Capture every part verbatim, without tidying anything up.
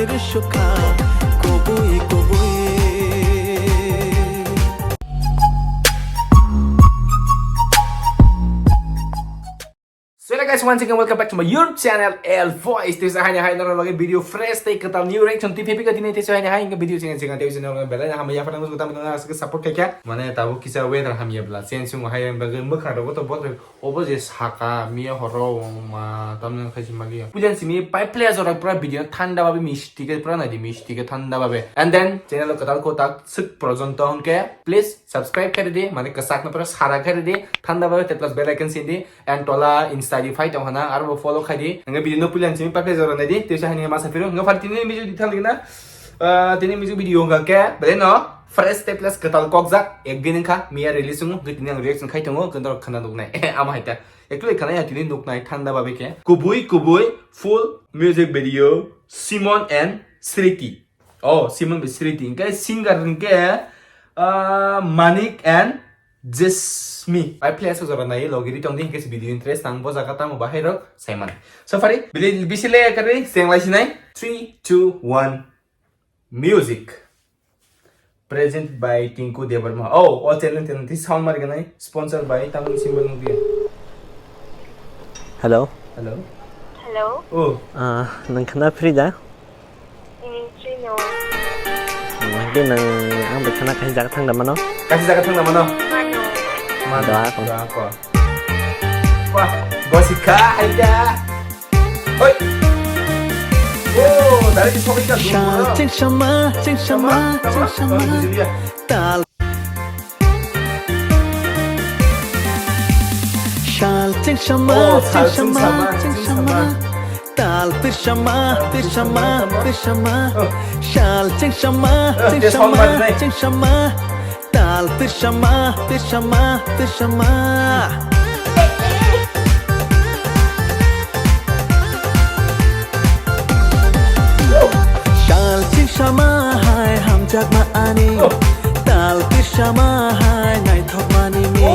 Rwsukha kubui kubui. So, hey guys, once again, welcome back to my YouTube channel, L Voice. Tei sa haini hai norok lagi video fresh tei kwtal new reaction tei pepika dini tei sa haini hai hingke video channel channel tei channel belai na hamya phano musugo tamni nang asuk support khaikha. Mane tabuk kisa weather hamya bla. Chen sung hai ang bagwi mwkhang rogo to bot obo je saka miya horo ma tamni khai si maliya. Pujan simi pai play jora pura video thanda babe misti ke pura nai di misti ke thanda babe. And then channel kwtal kotak suk projonto hingke please subscribe khaidi mane kwsak no pura sara khaidi thanda babe te plus bell icon sindi. And tola Insta di phai tong hana, aro bo follow khai di. Hingke video no puilan simi pakai jora nai di, tei sa hani masa phiro. Hingke phar tini music di thang na. Ah, tini music video hingke ke, bele no, fresh tei plus kwtal kokjak, ek din wngkha, miya release wngo, hingke tini ang reaction khai tongo, hingke norok khana nuknai. Ama hai ta. Actually khana ya tini nuknai thanda babe ke. Kubui kubui full music video, Simon and Sriti. Oh, Simon bai Sriti. Hingke singer hingke, ah, Manik and Jismi. Pai phle asok jora nai logi ri tong di hingke video interest ang bo jaga tamo bahai rok saiman. So fari, bili bisi le kari seng lai sinai. Three, two, one, music. Presented by Tinku Debbarma. Oh, all channel channel this sound mar ganai. Sponsor by Tamil Symbol Movie. Hello. Hello. Hello. Oh. Ah, nang khana free da? Ini Trino. Mungkin nang ang bai khana kaisa jaga thang da mano? Kaisa jaga thang da mano? Mano. Mano. Da ko. Da ko. Wah, bosika aida. Hoi. Oh, dari di sobi ka. Shal cheng shama, cheng shama, cheng shama. Tal. Shal cheng shama, oh, cheng shama, cheng shama. Tal pir shama, pir shama, pir shama. Oh. Shal cheng shama, oh, cheng shama, cheng shama. Tal pir shama, pir shama, pir shama. Shal cheng shama hai hamjakma ani. Tal pir shama hai naithokmani mi.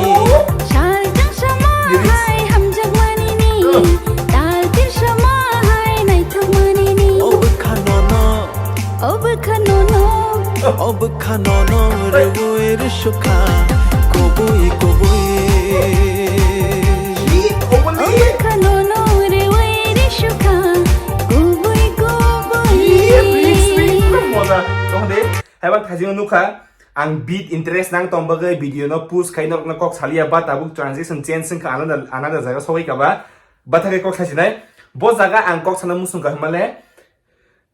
Shal cheng shama hai hamjakmani mi. Tal pir shama hai naithokmani mi. O bwkha nono. O bwkha nono. O bwkha nono rwui rwsukha kubui kubui. O bwkha nono rwui rwsukha kubui kubui. Hai bang thajing nukha ang beat interest nang tong bagwi video no push khai norokno kok saliya ba tabuk transition change wngkha another another jaga sogwi kha ba bathakhe kok sasinai bo jaga ang kok sana musung kha hwnmale.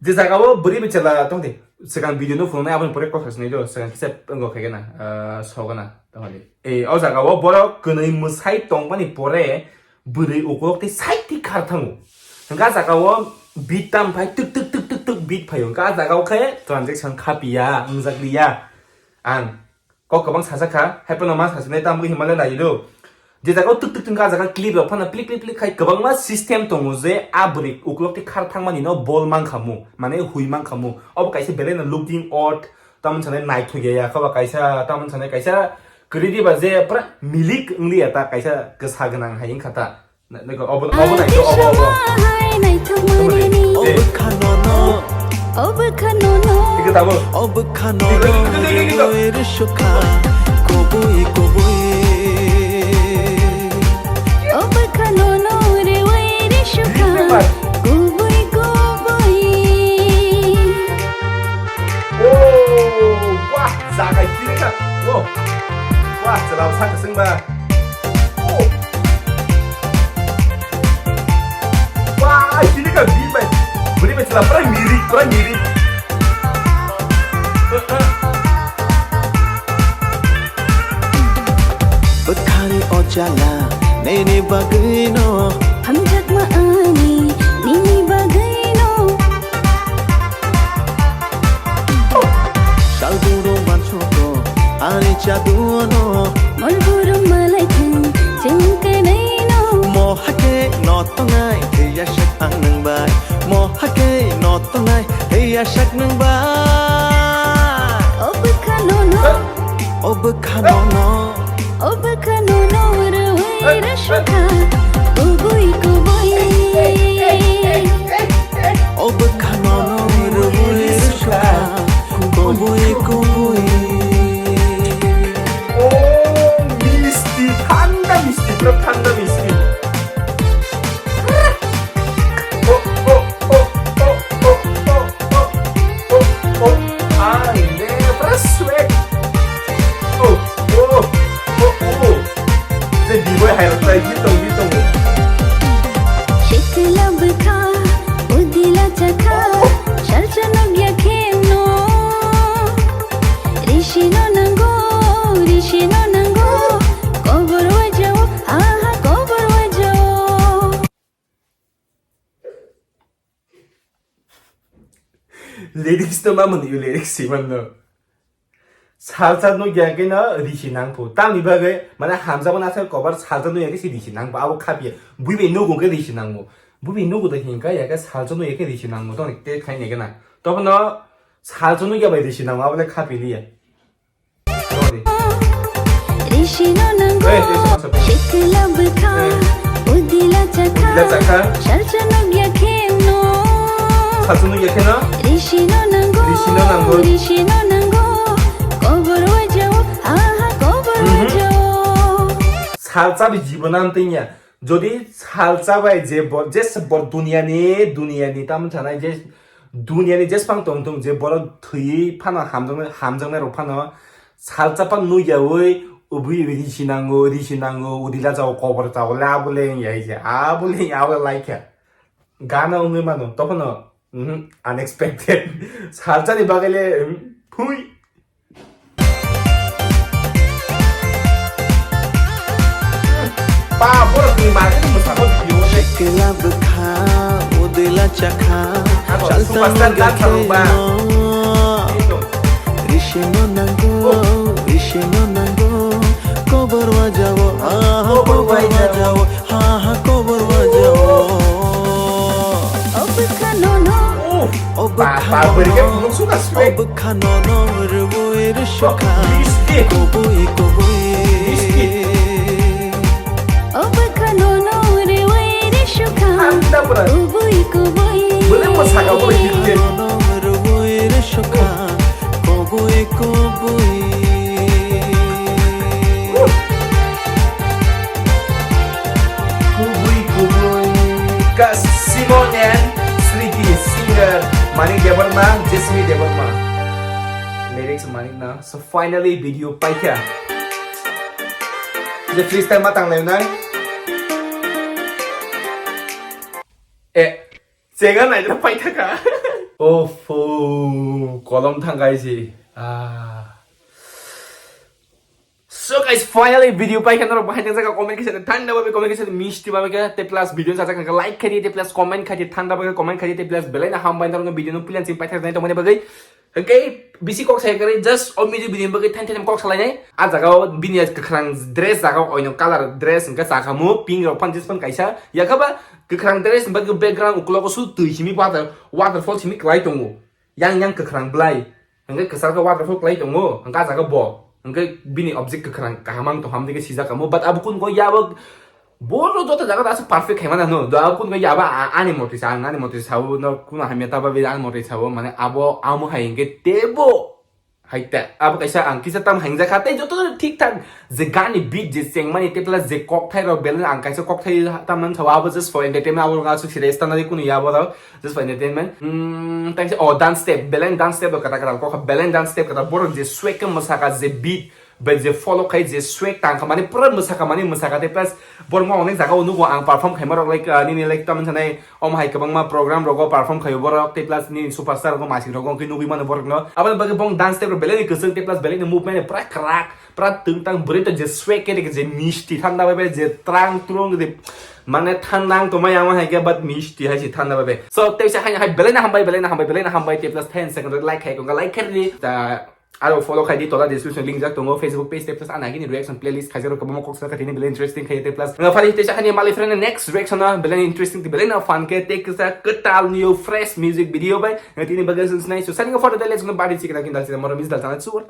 Je jaga o bwrwi bai chwla tong di. Swkang video no phunuknai aboni pore kok sasinai do. Swkang kisa wngkha khe na, ah, sogana tong di. Eh, o jaga o borok kwnwi mwsai tongmani pore bwrwi ukulok tei side twi khar thango. Hwnkhe ah jaga o beat tam phai tuk tuk tuk tuk tuk beat phaio. Hwnkhe ah jaga o khe transaction khapiya, wngjakliya. Ang kok kwbang sajak kha, hai phano ma sasinai tamo hinmale nai do. Je jaga o tuk tuk tuk kha, ah jaga clip rok phano plik plik plik khai kwbangma system tongo je a bwrwi ukulok tei khar thangmani no bol mankha mu, mane hui mankha mu. Obo kaisa belai no looking odd, tamoni sanai naithok ya ya kha ba kaisa, tamoni sanai kaisa kwrwi diba je pura milik wngli ya ta, kaisa kwsa gwnang hai wngkha ta. Na, na, obo, obo nai, obo, obo. Hai naithokmani ni. Obo khanono. Obo khanono. Ike tabo. Obo khanono. Ike, ike, ike, ike, ike. Rwui rwsukha. Kubui, kubui. Obo khanono rwui rwsukha. Ike, ike, ike. Kubui, kubui. Oh, wah, jaga kiri ka. Oh. Wah, chwla bwsa kwchwng ba. Oh. Wah, sini ka bini bai. Bini bai chwla pura mirik, pura mirik. Bwkhani o jala nini bagwino. Hamjakma ani nini bagwino. Salburo mansuko ani chaduono. Molburo malaithang chengkanaino. Mohake no tongnai heya sak ang nwng bai. Mohake no tongnai heya sak nwng bai. O bwkhanono. O bwkhanono. O bwkhanono rwui rwsukha kubui kubui. O bwkhanono rwui Chakha, salsa nugya kheno. Rishino nango, rishino nango. Kobor wajao, aha, kobor wajao. Lyrics to mamon you lyrics siman no. Salsa nugya khe no risi nangphu. Tamni bagwi mane hamjabo na sar kobar salsa nugya khe si risi nangphu. Abo khapya. Bui bai nugo khe risi nangmo. Bui bai nugo da hinka ya khe salsa nugya khe risi nangmo. Tong te khai ne gana. Tobo no salsa nugya bai risi nangmo. Abo le khapya liya. Rishino nango. Hey, hey, sama, sama. Shikla bwkha, hey. Udila chakha. Udila chakha. Salsa nugya kheno. Salsa nugya kheno. Rishino nango. Rishino nango. Rishino nango. Kobor wajao, aha, kobor wajao. Salsa bi jibonan tinya. Jodi salsa bai je bor, je se bor duniyani, duniyani tamni sanai je duniyani jesphang tong tong je borok thwi phano hamjaknai, hamjaknai rok phano salsa pan nugyawi ubui ubui risi nango, risi nango, udila chao, kobor chao, le abole ya je, abole ya, abole laikha. Gana ungwi mano, tophano, mhm, unexpected. Salsa ni bagwi le, mhm, phui. Ba, borok ni mari ni mwsakma video le. Shikla bwkha, udila chakha, ako, salsa superstar nugya dance ang ba. Kheno. Ito. Rishino nango, oh. Rishino nango, kobor wajao, ah, kobor kobor wajao. Wajao. Ha ha kobor wajao. Obwkha nono. Oh, obwkha nono. Ba, ba, bwrwi khe phunuk suka swek. Obwkha nono rwui rwsukha. Misti. Kubui kubui. Misti. Obwkha nono rwui rwsukha. Thanda bwrwi. Kubui kubui. Bwle mwsaka bwrwi hit khe. Nono rwui rwsukha. Kubui kubui. Kubui kubui. Ka Simon and Sriti, singer Manik Debbarma, Jasmine Debbarma. Lyrics Manik na. So finally video paikha. Je freestyle ma tanglai nai. Eh, Chenga naidra paithaka. Ofo, kolom thangkai si. Ah. So guys, finally video paikha norok bahai jaga comment kisa thanda babe comment kisa misti babe kha te plus video jaga kha like khaidi te plus comment khaidi thanda babe comment khaidi te plus belai na hambai norok video no plan si paithak nai tongmani bagwi. Hingke bisi kok sai kare just o music video bagwi thain thain kok salai nai. A jaga o bini kwkhwrang dress jaga o oino color dress hingke chakhamu pink rok phan jeans phan kaisa. Yakha ba kwkhwrang dress hingke background ukulogo su twi simi water, waterfall simi kwlai tongo. Yang yang kwkhwrang bwlai. Hingke kwchar khe waterfall kwlai tongo. Hingke a jaga bo. Hingke bini object kwkhwrang kaham ang tong ham dike sijak kamo. But abo kun ko ya bo Boro joto jaga da aswk perfect khaimani no. Do abo kun ya ba a-, ani motwi sa, ang ani motwi sa, no kun hamya ta ba be ani motwi sa, mane abo amo hai hingke tebo. Hai ta, abo kaisa ang kisa tam hangja kha, tei joto thik thak je gani beat je chengmani te plus je kokthai rok belai ang kaisa kokthai tam man sa, abo just for entertainment, abo ga su serious ta nai kunu ya bo rok, just for entertainment. Hmm, tei oh, dance step, belai dance step rok kata kata kok, belai dance step kata borok je swag ke masaka je beat, Bai je follow khai je swag tang kha mani pura mwsaka mani mwsaka tei plus borok ma onek jaga o nugo ang perform khaima rok like, ah, nini like tamni sanai om hai kwbangma program rogo perform khaio borok tei plus nini superstar rogo masing rogo wngkhe nugui mano borok no. Aboni bagwi bong dance step rok belai ni kwchwng tei plus belai ni movement pura kwrak pura twng tang bwrwi tong je swag khe je misti thanda bai bai je trang trung de mane thanda ang tongmai ama hai khe but misti hai se thanda bai bai. So tei se hai hai belai na hambai belai na hambai belai na hambai tei plus ten second like khai kong like khai ri ta Aro follow khai di, tola description link jak tongo, Facebook page te plus ani agini reaction playlist khaijak rok kwbangma kok sa kha tini belai interesting khai te plus. Nga phari te sa hani mali friend next reaction na belai interesting te belai na fun khe te kisa kwtal new fresh music video bai. Nga tini bagwi sun snai so signing off for the day, let's go party chicken again dal chida moro mis dal chana chuwar.